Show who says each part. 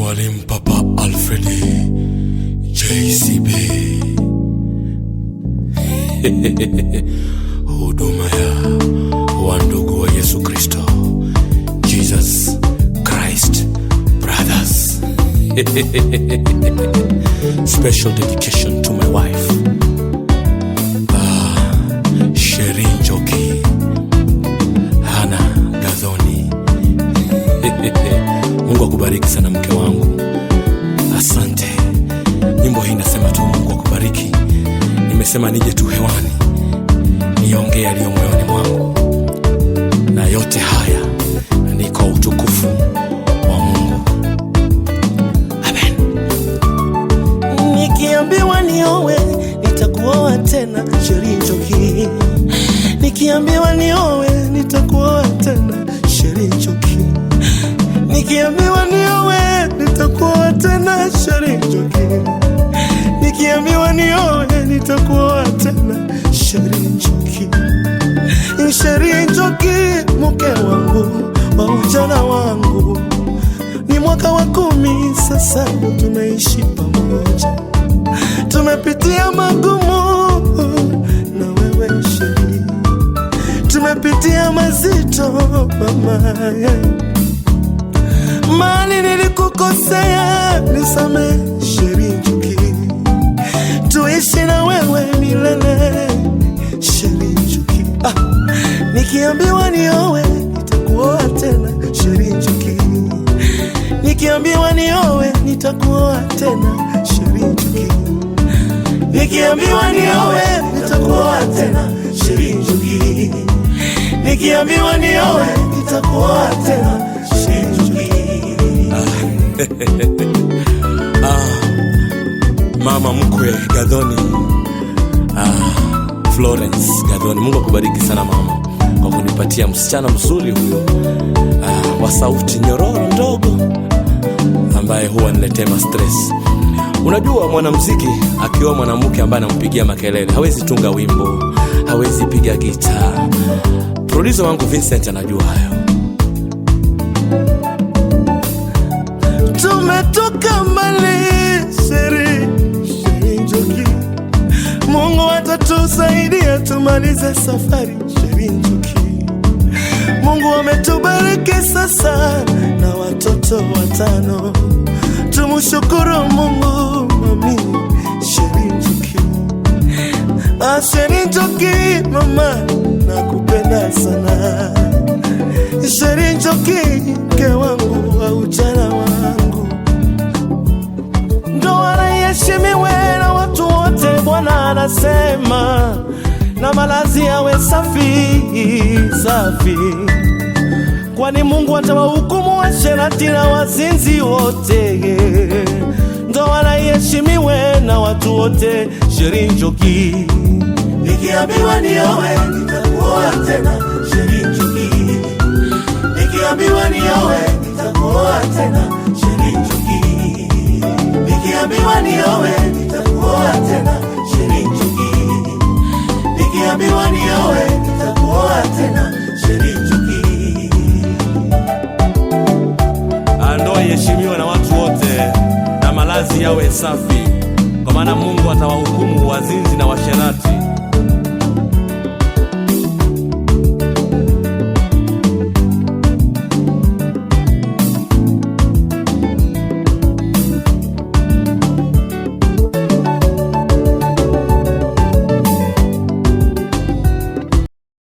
Speaker 1: Mwalimu Papa Alfred JCB. Huduma ya wandugu wa Yesu Kristo, Jesus Christ Brothers. Special dedication to my wife, Sheri Njoki Hana Gadhoni. Mungu akubariki sana mke wangu, asante. Nyimbo hii nasema tu Mungu akubariki. Nimesema nije tu hewani niongee yaliyo moyoni mwangu, na yote haya ni kwa utukufu wa Mungu. Amen.
Speaker 2: Nikiambiwa niowe nitakuoa tena, Sheri Njoki. Nikiambiwa niowe nitakuoa tena, Sheri Njoki. Nikiambiwa niowe nitakuoa tena, Sheri Njoki. Nikiambiwa niowe nitakuoa tena, Sheri Njoki. Sheri Njoki, mke wangu wa ujana wangu, ni mwaka wa 10 sasa tunaishi pamoja, tumepitia magumu na wewe Sheri, tumepitia mazito mama. Mali nilikukosea, nisamehe Sheri Njoki, tuishi na wewe milele Sheri Njoki. Nikiambiwa niowe nitakuoa tena Sheri Njoki. Nikiambiwa niowe nitakuoa tena Sheri Njoki. Nikiambiwa niowe nitakuoa tena Sheri Njoki. Nikiambiwa niowe nitakuoa tena Sheri Njoki.
Speaker 1: Mama mkwe Gadhoni, Florence Gadhoni, Mungu akubariki sana mama kwa kunipatia msichana mzuri huyo, wa sauti nyororo ndogo ambaye huwa niletea ma stress. Unajua mwanamuziki akiwa mwanamke ambaye anampigia makelele hawezi tunga wimbo, hawezi piga gitaa. Producer wangu Vincent anajua hayo.
Speaker 2: Tumetoka mbali Sheri, Sheri Njoki. Mungu atatusaidia tumalize safari Sheri Njoki. Mungu ametubariki sasa na watoto 5. Tumshukuru Mungu mami Sheri Njoki. Sheri Njoki mama, nakupenda sana. Sheri Njoki mke wangu wa ujana wangu, ndoa iheshimiwe na watu wote, Bwana anasema, na malazi yawe safi safi, kwani Mungu atawahukumu washerati na wazinzi wote. Ndoa iheshimiwe na watu wote Sheri Njoki. Nikiambiwa niowe nitakuoa tena Sheri Njoki. Nikiambiwa niowe nitakuoa tena Sheri Njoki. Nikiambiwa niowe nitakuoa tena Sheri Njoki. Nikiambiwa niowe nitakuoa tena Sheri Njoki.
Speaker 1: Ndoa iheshimiwe na watu wote na malazi yawe safi, kwa maana Mungu atawahukumu wazinzi na washerati.